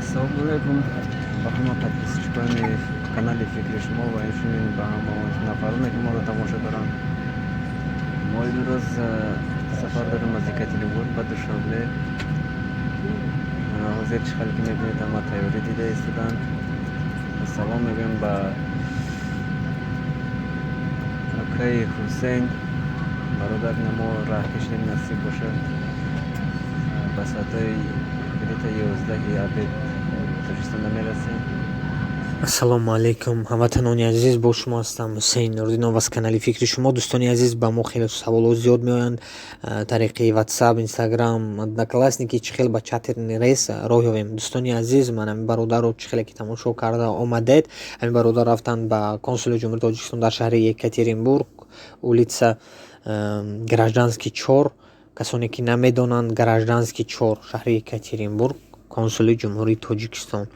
Ассалому алайкум ба ҳама подписчикони канали Фикри шумо ва инчунин ба ҳама нафароне, ки моро тамошо доранд. Мо имрӯз сафар дорем аз Екатеринбург ба Душанбе. Ҳозир чӣ хеле ки мебинед, ҳама тайёрӣ дида истоданд. Салом мегӯем ба акаи Ҳусейн, бародар, мо раҳ кашидем, насиб бошад, ба соатҳои где-то 11-и обед Тоҷикистонда мерасем. Ассалому алайкум, ҳамватанони азиз, бо шумо ҳастам Ҳусейн Нуриддинов аз канали Фикри шумо. Дӯстони азиз, ба мо хеле саволҳо зиёд меоянд тариқи WhatsApp, Instagram, Одноклассники, чӣ хел ба чартерный рейс роҳ ёбем. Дӯстони азиз, ман ҳамин бародарро чӣ хеле ки тамошо карда омадед, ҳамин бародар рафтанд ба консули Ҷумҳурии Тоҷикистон дар шаҳри Екатеринбург, улица Гражданский 4. Касоне ки намедонанд, Гражданский 4, шаҳри Екатеринбург, консули Ҷумҳурии Тоҷикистон.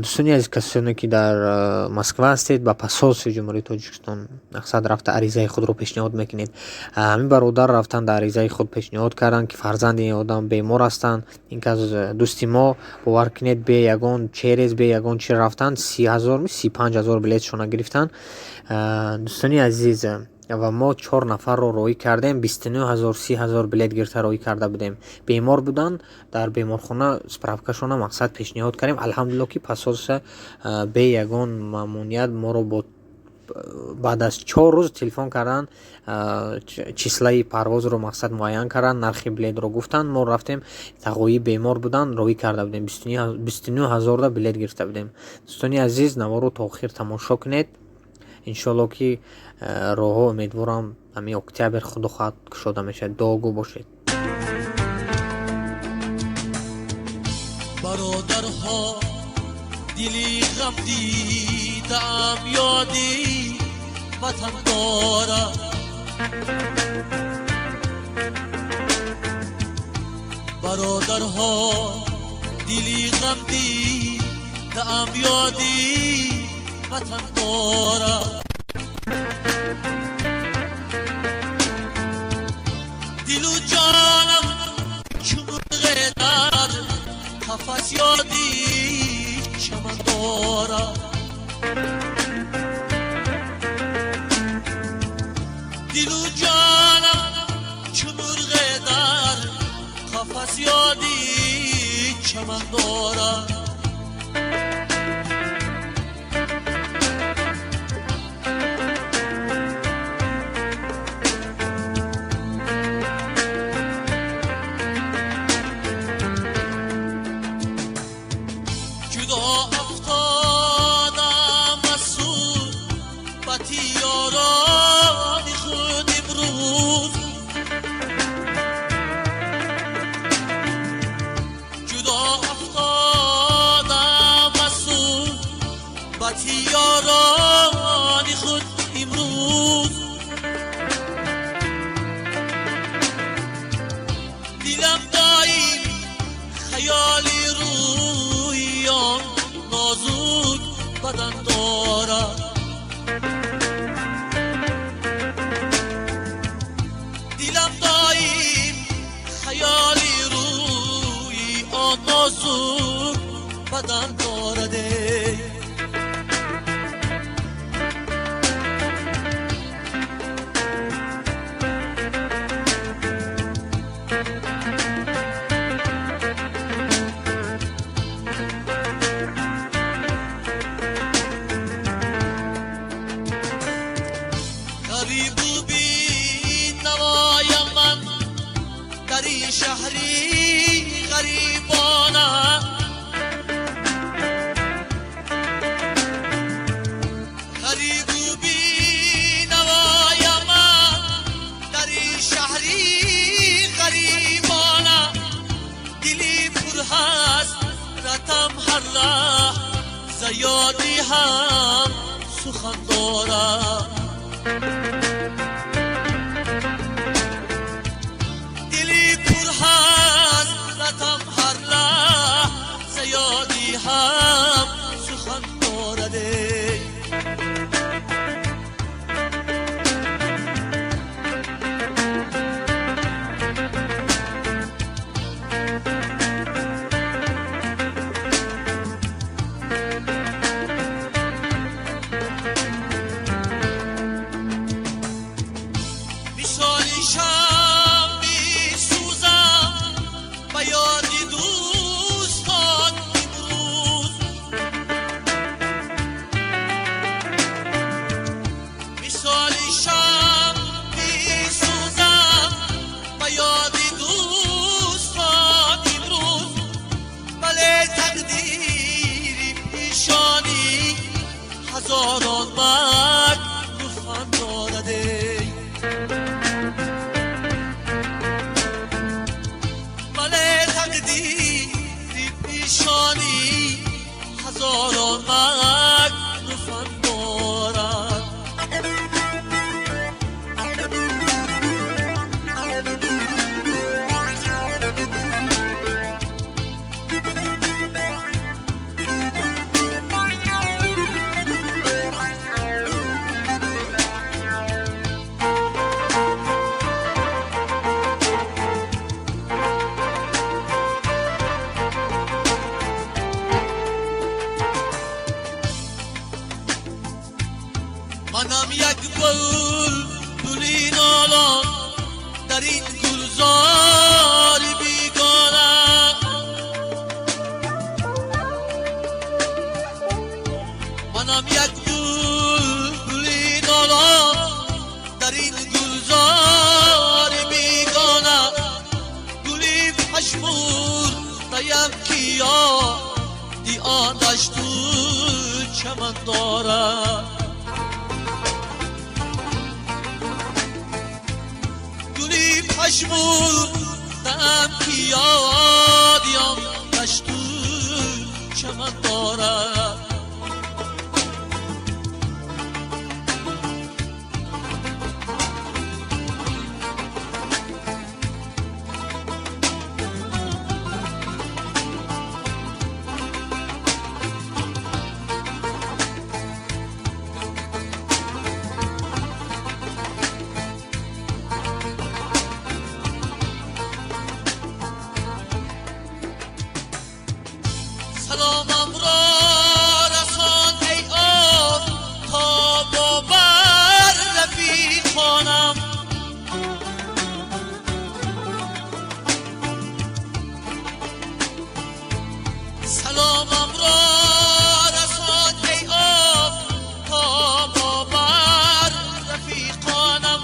Дӯстони азиз, касоне ки дар Москва ҳастед, ба посольстви Ҷумҳурии Тоҷикистон мақсад рафта аризаи худро пешниҳод мекунед. Ҳамин бародар рафтанд, аризаи худ пешниҳод карданд, ки фарзанди ин одам бемор ҳастанд. Ин кас дӯсти мо, бовар кунед, бе ягон через, бе ягон чи рафтанд, 30 000, 35 000 билетшона гирифтанд. Дӯстони азиз, ва мо чор нафарро роҳӣ кардем, 29 000, 30 000 билет гирифта роҳӣ карда будем. Бемор буданд, дар беморхона справкашона мақсад пешниҳод кардем. Алҳамдулилло, ки посольство бе ягон мамнуният моро бо баъд аз 4 рӯз телефон карданд, числаи парвозро мақсад муайян карданд, нархи билетро гуфтанд. Мо рафтем, тағоӣ бемор буданд, роҳӣ карда будем, 29 000-да билет гирифта будем. Дӯстони азиз, наворо то охир тамошо кунед. Иншоалло, ки роҳҳо, умедворам, ҳамин октябр, худо хоҳад, кушода мешавад. Дуогӯ бошед. Бародарҳо, дили ғам дидаам ёди ватан дорад. Бародарҳо, дили ғам дидаам ёди ватан дорад. Дилу ҷонам чу мурғе дар қафас ёди чаман дорад. Дилу ҷонам чу мурғе дар қафас ёди чаман дорад. Ҷудо афтодам аз суҳбати ёрони худ имрӯз, ҷудо афтодам аз суҳбати ёрони худ имрӯз. Дилам доим хаёли рӯи он нозук бадан дорад. Дилам доим хаёли рӯи он нозук бадан дорад. Ғарибу бенавоям ман дар ин шаҳри ғарибона, ғарибу бенавоям ман дар ин шаҳри ғарибона. Дили пурҳасратам ҳар лаҳза ёди ҳам сухан дорад. Дили пурҳасратам ҳар лаҳза ёди ҳам сухан дорад. ки ёди он дашту чаман дорад. Гули пажмурдаам ки ёди он дашту чаман дорад. Саломам ро расон эй офтоб бар рафиқонам. Саломам ро расон эй офтоб бар рафиқонам.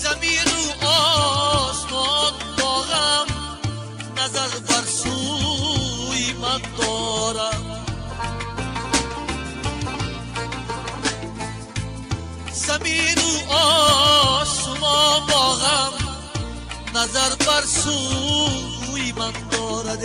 Замину осмон бо ғам назар бар сӯи ман дорам. Замину осмон бо ғам назар бар сӯи ман дорад.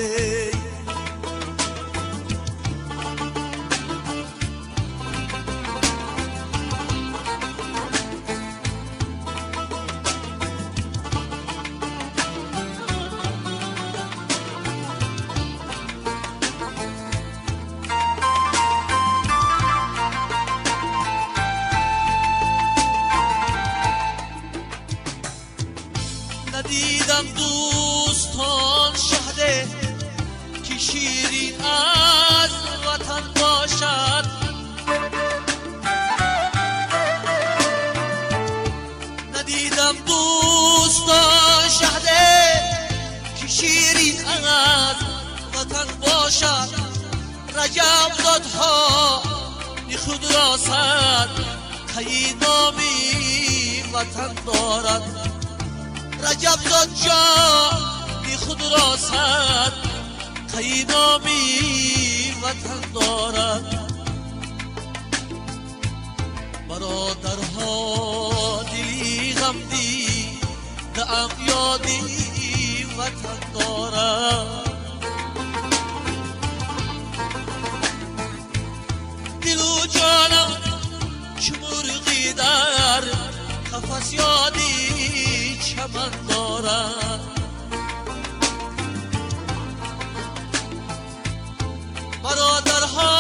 Надидам дӯстон шаҳде ки ширин аз ватан бошад. Надидам дӯстон шаҳде ки ширин аз ватан бошад. Раҷаб додҳо худро сад қаи номи ватан дорад. Раҷаб дод ҷони худро сад қаи номи ватан дорад. Бародарҳо дили ғам дидаам ёди ватан дорад. Дилу ҷонам чу мурғи дар қафас ёди чаман дорад. Бародарҳо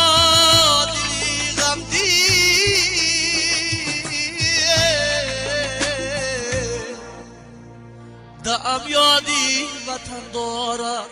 дили ғам дидаам ёди ватан дорад.